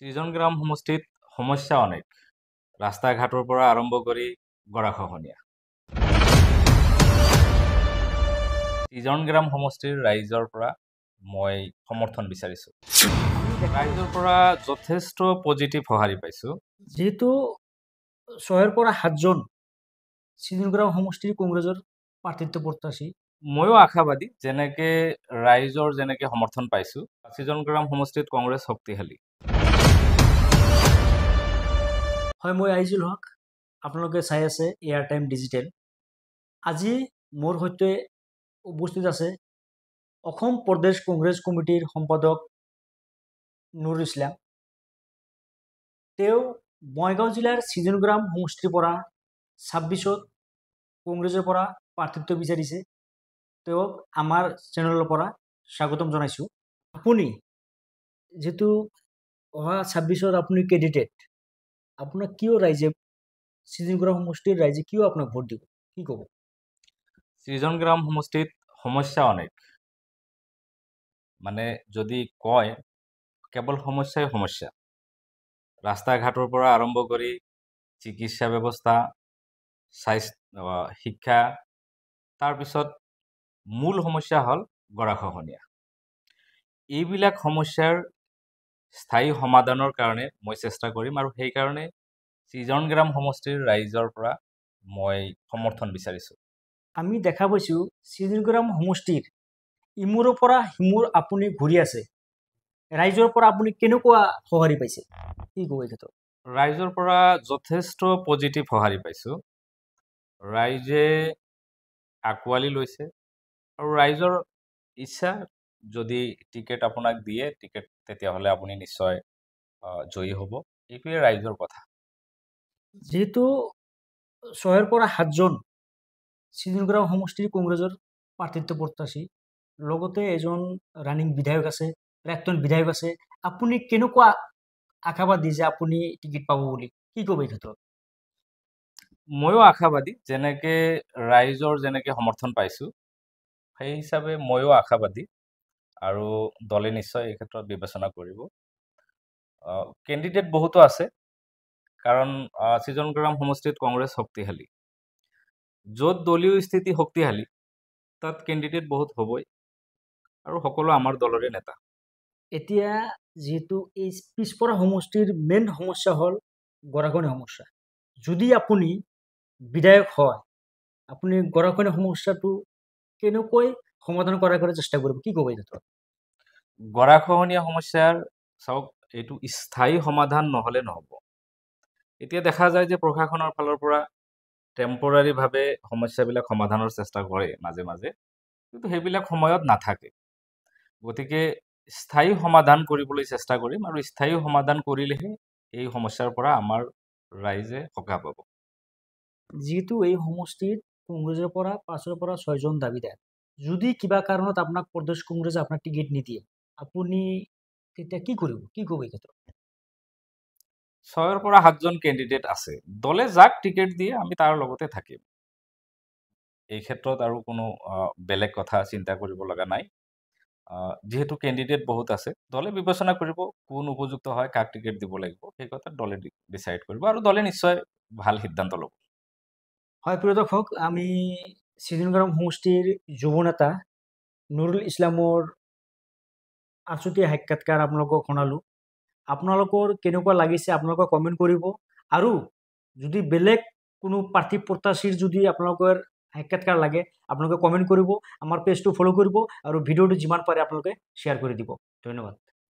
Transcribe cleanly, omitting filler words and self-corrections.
সৃজনগ্ৰাম সমষ্টিত সমস্যা অনেক, ৰাস্তা ঘাটৰ পৰা আৰম্ভ কৰি গৰাখহনীয়া। সৃজনগ্ৰাম সমষ্টিৰ ৰাইজৰ পৰা মই সমৰ্থন বিচাৰিছোঁ। ৰাইজৰ পৰা যথেষ্ট পজিটিভ সঁহাৰি পাইছোঁ। যিহেতু 6ৰ পৰা 7জন সৃজনগ্ৰাম সমষ্টিৰ কংগ্ৰেছৰ প্ৰাৰ্থিত্ব প্ৰত্যাশী, ময়ো আশাবাদী। যেনেকে ৰাইজৰ যেনেকে সমৰ্থন পাইছোঁ, সৃজনগ্ৰাম সমষ্টিত কংগ্ৰেছ শক্তিশালী। হয়, মই আইজুল হক, আপোনালোকে চাই আছে এয়াৰ টাইম ডিজিটেল। আজি মোৰ সৈতে উপস্থিত আছে অসম প্ৰদেশ কংগ্ৰেছ কমিটিৰ সম্পাদক নুৰুল ইছলাম। তেওঁ বঙাইগাঁও জিলাৰ সৃজনগ্ৰাম সমষ্টিৰ পৰা 26ত কংগ্ৰেছৰ পৰা প্ৰাৰ্থিত্ব বিচাৰিছে। তেওঁক আমাৰ চেনেলৰ পৰা স্বাগতম জনাইছোঁ। আপুনি যিটো অহা 26ত আপুনি কেণ্ডিডেট, আপোনাক কিয় ৰাইজে, সৃজনগ্ৰাম সমষ্টিৰ ৰাইজে কিয় আপোনাক ভোট দিব, কি ক'ব? সৃজনগ্ৰাম সমষ্টিত সমস্যা অনেক, মানে যদি কয় কেৱল সমস্যাই সমস্যা। ৰাস্তা ঘাটৰ পৰা আৰম্ভ কৰি চিকিৎসা ব্যৱস্থা, স্বাস্থ্য, শিক্ষা, তাৰপিছত মূল সমস্যা হ'ল গৰাখহনীয়া। এইবিলাক সমস্যাৰ স্থায়ী সমাধানৰ কাৰণে মই চেষ্টা কৰিম আৰু সেইকাৰণে সৃজনগ্ৰাম সমষ্টিৰ ৰাইজৰ পৰা মই সমৰ্থন বিচাৰিছোঁ। আমি দেখা পাইছোঁ সৃজনগ্ৰাম সমষ্টিৰ ইমূৰৰ পৰা সিমূৰ আপুনি ঘূৰি আছে, ৰাইজৰ পৰা আপুনি কেনেকুৱা সঁহাৰি পাইছে, কি ক'ব এই ক্ষেত্ৰত? ৰাইজৰ পৰা যথেষ্ট পজিটিভ সঁহাৰি পাইছোঁ। ৰাইজে আঁকোৱালি লৈছে আৰু ৰাইজৰ ইচ্ছা, যদি টিকেট আপোনাক দিয়ে টিকেট, তেতিয়াহ'লে আপুনি নিশ্চয় জয়ী হ'ব। এইটোৱে ৰাইজৰ কথা। যিহেতু 6ৰ পৰা 7জন সৃজনগ্ৰাম সমষ্টিৰ কংগ্ৰেছৰ প্ৰাৰ্থিত্ব প্ৰত্যাশী, লগতে এজন ৰানিং বিধায়ক আছে, প্ৰাক্তন বিধায়ক আছে, আপুনি কেনেকুৱা আশাবাদী যে আপুনি টিকেট পাব বুলি, কি ক'ব এই ক্ষেত্ৰত? ময়ো আশাবাদী। যেনেকে ৰাইজৰ যেনেকে সমৰ্থন পাইছোঁ, সেই হিচাপে ময়ো আশাবাদী আৰু দলে নিশ্চয় এই ক্ষেত্ৰত বিবেচনা কৰিব। কেণ্ডিডেট বহুতো আছে, কাৰণ সৃজনগ্ৰাম সমষ্টিত কংগ্ৰেছ শক্তিশালী। য'ত দলীয় স্থিতি শক্তিশালী তাত কেণ্ডিডেট বহুত হ'বই আৰু সকলো আমাৰ দলৰে নেতা। এতিয়া যিহেতু এই পিছপৰা সমষ্টিৰ মেইন সমস্যা হ'ল গৰাখহনীয়া সমস্যা, যদি আপুনি বিধায়ক হয়, আপুনি গৰাখহনীয়া সমস্যাটো কেনেকৈ সমাধান কৰাৰ কাৰণে চেষ্টা কৰিব, কি ক'ব এই ক্ষেত্ৰত? গৰাখহনীয়া সমস্যাৰ চাওক, এইটো স্থায়ী সমাধান নহ'লে নহ'ব। এতিয়া দেখা যায় যে প্ৰশাসনৰ ফালৰ পৰা টেম্পৰাৰীভাৱে সমস্যাবিলাক সমাধানৰ চেষ্টা কৰে মাজে মাজে, কিন্তু সেইবিলাক সময়ত নাথাকে। গতিকে স্থায়ী সমাধান কৰিবলৈ চেষ্টা কৰিম আৰু স্থায়ী সমাধান কৰিলেহে এই সমস্যাৰ পৰা আমাৰ ৰাইজে সকাহ পাব। যিহেতু এই সমষ্টিত কংগ্ৰেছৰ পৰা 5ৰ পৰা 6জন দাবীদাৰ, যদি কিবা কাৰণত আপোনাক প্ৰদেশ কংগ্ৰেছে আপোনাক টিকেট নিদিয়ে, আপুনি তেতিয়া কি কৰিব, কি ক'ব এই ক্ষেত্ৰত? 6ৰ পৰা 7জন কেণ্ডিডেট আছে, দলে যাক টিকেট দিয়ে আমি তাৰ লগতে থাকিম। এই ক্ষেত্ৰত আৰু কোনো বেলেগ কথা চিন্তা কৰিব লগা নাই। যিহেতু কেণ্ডিডেট বহুত আছে, দলে বিবেচনা কৰিব কোন উপযুক্ত হয়, কাক টিকেট দিব লাগিব, সেই কথা দলে ডিচাইড কৰিব আৰু দলে নিশ্চয় ভাল সিদ্ধান্ত ল'ব। হয় প্ৰিয় দৰ্শক, আমি সৃজনগ্ৰাম সমষ্টিৰ যুৱ নেতা নুৰুল ইছলামৰ আছুতীয়া সাক্ষাৎকাৰ আপোনালোকক শুনালোঁ। আপোনালোকৰ কেনেকুৱা লাগিছে আপোনালোকে কমেণ্ট কৰিব, আৰু যদি বেলেগ কোনো প্ৰাৰ্থী প্ৰত্যাশীৰ যদি আপোনালোকৰ সাক্ষাৎকাৰ লাগে আপোনালোকে কমেণ্ট কৰিব, আমাৰ পেজটো ফ'ল' কৰিব আৰু ভিডিঅ'টো যিমান পাৰে আপোনালোকে শ্বেয়াৰ কৰি দিব। ধন্যবাদ।